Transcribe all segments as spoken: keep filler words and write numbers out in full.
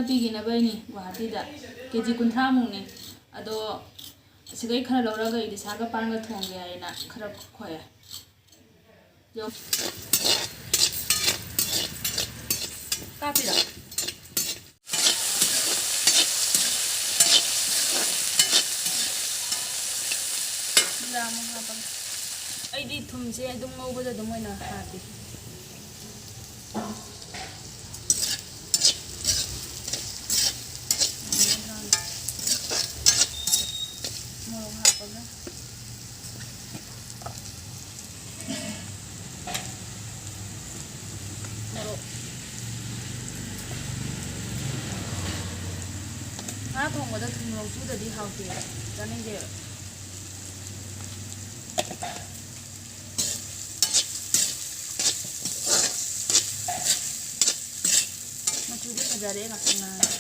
ꯄꯤꯈꯤꯅꯕꯩꯅꯤ ꯒꯨꯋꯥꯍꯥꯇꯤꯗ꯫ ꯀꯦ G ꯀꯨꯟꯊ꯭ꯔꯥꯃꯨꯛꯅꯤ꯫ ꯑꯗꯣ ꯁꯤꯗꯩ ꯈꯔ ꯂꯧꯔꯒ ꯏꯂꯤꯁꯥꯒ ꯄꯥꯟꯒ ꯊꯣꯡꯒꯦ ꯍꯥꯏꯅ ꯈꯔ ꯈꯣꯛꯑꯦ꯫ ꯀꯥꯞꯄꯤꯔꯣ? ꯖꯤꯔꯥ ꯑꯃꯨꯛ ꯍꯥꯞꯄꯒꯦ꯫ ꯑꯩꯗꯤ ꯊꯨꯝꯁꯦ ꯑꯗꯨꯝ ꯉꯧꯕꯗ ꯑꯗꯨꯝ ꯑꯣꯏꯅ ꯍꯥꯞꯄꯤ꯫ ꯃꯣꯔꯣꯛ ꯍꯥꯞꯄꯒ꯫ ꯃꯣꯔꯣꯛ꯫ ꯉꯥ ꯊꯣꯡꯕꯗ ꯊꯨꯝ ꯃꯣꯔꯣꯛ ꯆꯨꯗꯗꯤ ꯍꯥꯎꯇꯦ, ꯆꯥꯅꯤꯡꯗꯦ꯫ ꯃꯆꯨꯗꯤ ꯐꯖꯔꯦ ꯉꯥꯛꯁꯪ ꯉꯥꯡꯉꯦ꯫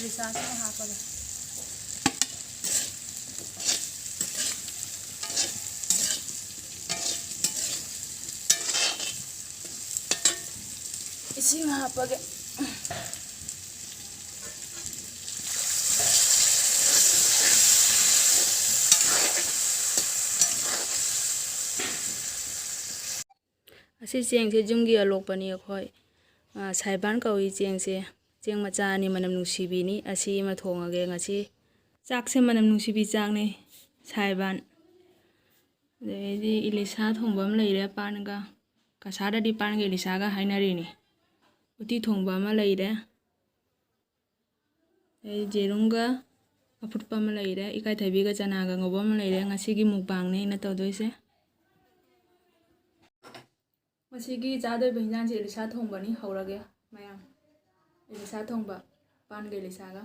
ꯔꯤꯆꯥꯔꯖ ꯑꯃ ꯍꯥꯞꯄꯒꯦ꯫ ꯏꯁꯤꯡ ꯍꯥꯞꯄꯒꯦ꯫ ꯑꯁꯤ ꯆꯦꯡꯁꯦ ꯌꯨꯝꯒꯤ ꯑꯂꯣꯛꯄꯅꯤ ꯑꯩꯈꯣꯏ꯫ ꯑ, ꯁꯥꯏꯕꯥꯟ ꯀꯧꯏ ꯆꯦꯡꯁꯦ꯫ ꯆꯦꯡ ꯃꯆꯥꯅꯤ, ꯃꯅꯝ ꯅꯨꯡꯁꯤꯕꯤꯅꯤ꯫ ꯑꯁꯤ ꯑꯃ ꯊꯣꯡꯉꯒꯦ ꯉꯁꯤ꯫ ꯆꯥꯛꯁꯦ ꯃꯅꯝ ꯅꯨꯡꯁꯤꯕꯤ ꯆꯥꯛꯅꯤ, ꯁꯥꯏꯕꯥꯟ꯫ ꯑꯗꯩꯗꯤ ꯏꯂꯤꯁꯥ ꯊꯣꯡꯕ ꯑꯃ ꯂꯩꯔꯦ ꯄꯥꯟꯒ꯫ ꯀꯁꯥꯔꯗꯗꯤ ꯄꯥꯟꯒ ꯏꯂꯤꯁꯥꯒ ꯍꯥꯏꯅꯔꯤꯅꯤ꯫ ꯎꯇꯤ ꯊꯣꯡꯕ ꯑꯃ ꯂꯩꯔꯦ꯫ ꯑꯗꯩ ꯌꯦꯔꯨꯝꯒ ꯑꯐꯨꯠꯄ ꯑꯃ ꯂꯩꯔꯦ꯫ ꯏꯀꯥꯏꯊꯕꯤꯒ ꯆꯅꯥꯒ ꯉꯧꯕ ꯑꯃ ꯂꯩꯔꯦ꯫ ꯉꯁꯤꯒꯤ ꯃꯨꯛꯕꯥꯡꯅꯦ ꯑꯩꯅ ꯇꯧꯗꯣꯏꯁꯦ꯫ ꯉꯁꯤꯒꯤ ꯆꯥꯗꯣꯏꯕ ꯍꯤꯟꯖꯥꯡꯁꯦ ꯏꯂꯤꯁꯥ ꯊꯣꯡꯕꯅꯤ꯫ ꯍꯧꯔꯒꯦ ꯃꯌꯥꯝ꯫ ꯏꯂꯤꯁꯥ ꯊꯣꯡꯕ, ꯄꯥꯟꯒ ꯏꯂꯤꯁꯥꯒ꯫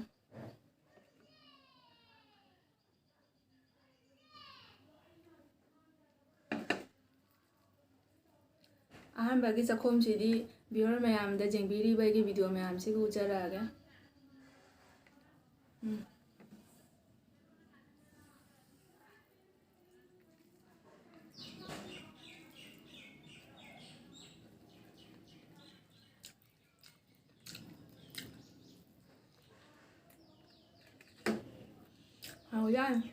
ꯑꯍꯥꯟꯕꯒꯤ ꯆꯥꯛꯈꯣꯝꯁꯤꯗꯤ viewer ꯃꯌꯥꯝꯗ ꯌꯦꯡꯕꯤꯔꯤꯕ ꯑꯩꯒꯤ video ꯃꯌꯥꯝꯁꯤꯕꯨ ꯎꯠꯆꯔꯛꯑꯒꯦ꯫ ꯎꯝ꯫ ꯌꯥꯅꯤ꯫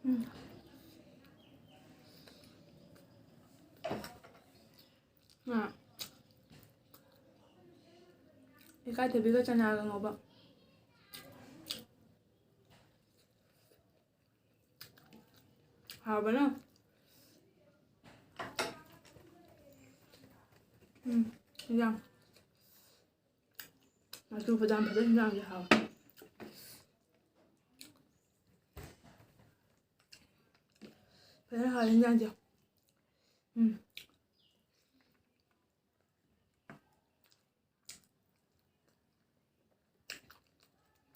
ꯎꯝ꯫ ꯉꯥ꯫ ꯏꯀꯥꯏꯊꯕꯤꯒ ꯆꯅꯥꯒ ꯉꯧꯕ꯫ ꯍꯥꯎꯕꯅ꯫ ꯎꯝ, ꯌꯥꯝ꯫ ꯃꯆꯨ ꯐꯖꯅ ꯐꯖꯅ ꯌꯥꯝꯗꯤ ꯍꯥꯎꯋꯦ꯫ ꯐꯖꯅ ꯍꯥꯎꯋꯦ ꯏꯟꯖꯥꯡꯁꯦ꯫ ꯎꯝ꯫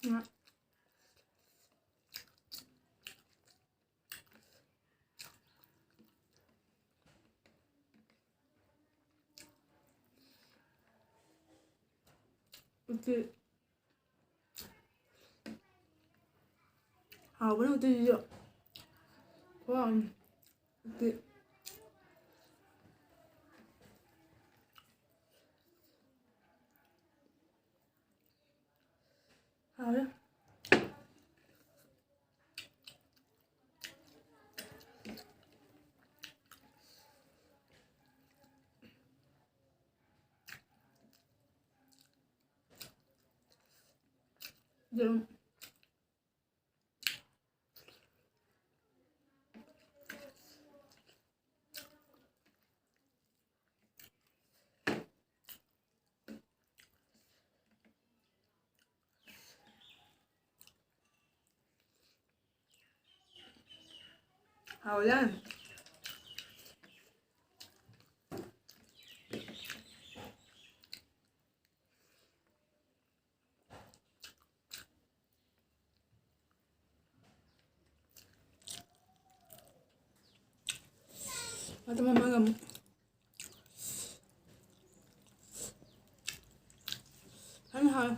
ꯉꯥ꯫ ꯎꯇꯤ꯫ ꯍꯥꯎꯕꯅ ꯎꯇꯤꯁꯤꯁꯨ꯫ ꯈꯨꯍꯥꯎ ꯑꯃ꯫ ꯎꯇꯤ꯫ ꯍꯥꯎꯔꯦ꯫ ꯌꯦꯔꯨꯝ꯫ ꯍꯥꯎꯋꯦ ꯌꯥꯝ꯫ ꯑꯗꯨ ꯃꯃꯜ ꯑꯃꯨꯛ ꯐꯖꯅ ꯍꯥꯎꯋꯦ꯫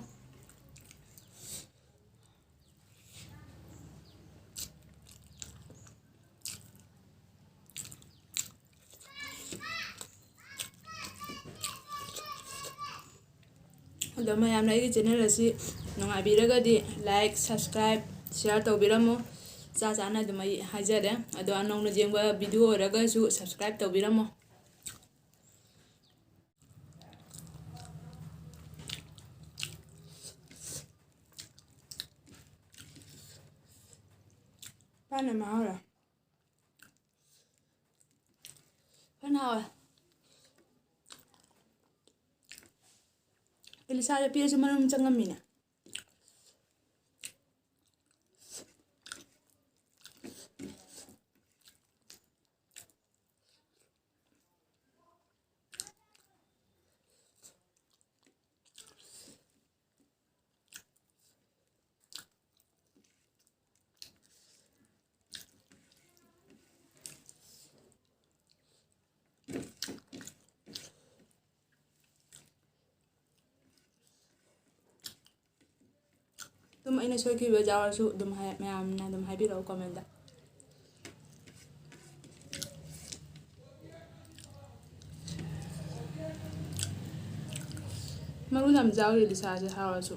ꯑꯗꯣ ꯃꯌꯥꯝꯅ ꯑꯩꯒꯤ ꯆꯦꯅꯦꯜ ꯑꯁꯤ ꯅꯨꯡꯉꯥꯏꯕꯤꯔꯒꯗꯤ ꯂꯥꯏꯛ, ꯁꯕꯁꯀ꯭ꯔꯥꯏꯕ, ꯁꯤꯌꯥꯔ ꯇꯧꯕꯤꯔꯝꯃꯣ꯫ ꯏꯆꯥ ꯆꯥꯅ ꯑꯗꯨꯝ ꯑꯩ ꯍꯥꯏꯖꯔꯦ꯫ ꯑꯗꯣ ꯅꯧꯅ ꯌꯦꯡꯕ ꯚꯤꯗꯤꯑꯣ ꯑꯣꯏꯔꯒꯁꯨ ꯁꯕꯁꯀ꯭ꯔꯥꯏꯕ ꯇꯧꯕꯤꯔꯝꯃꯣ꯫ ꯐꯅ ꯃꯍꯥꯎꯔꯦ꯫ ꯐꯅ ꯍꯥꯎꯋꯦ꯫ ꯏꯂꯤꯁꯥꯗ ꯄꯤꯔꯁꯨ ꯃꯅꯨꯡ ꯆꯪꯉꯝꯃꯤꯅꯦ꯫ ꯑꯗꯨꯝ ꯑꯩꯅ ꯁꯣꯏꯈꯤꯕ ꯌꯥꯎꯔꯁꯨ ꯑꯗꯨꯝ ꯍꯥꯏ-, ꯃꯌꯥꯝꯅ ꯑꯗꯨꯝ ꯍꯥꯏꯕꯤꯔꯛꯑꯣ ꯀꯣꯃꯦꯟꯗ꯫ ꯃꯔꯨ ꯌꯥꯝ ꯌꯥꯎꯔꯤ ꯂꯤꯁꯥꯁꯦ ꯍꯥꯎꯔꯁꯨ꯫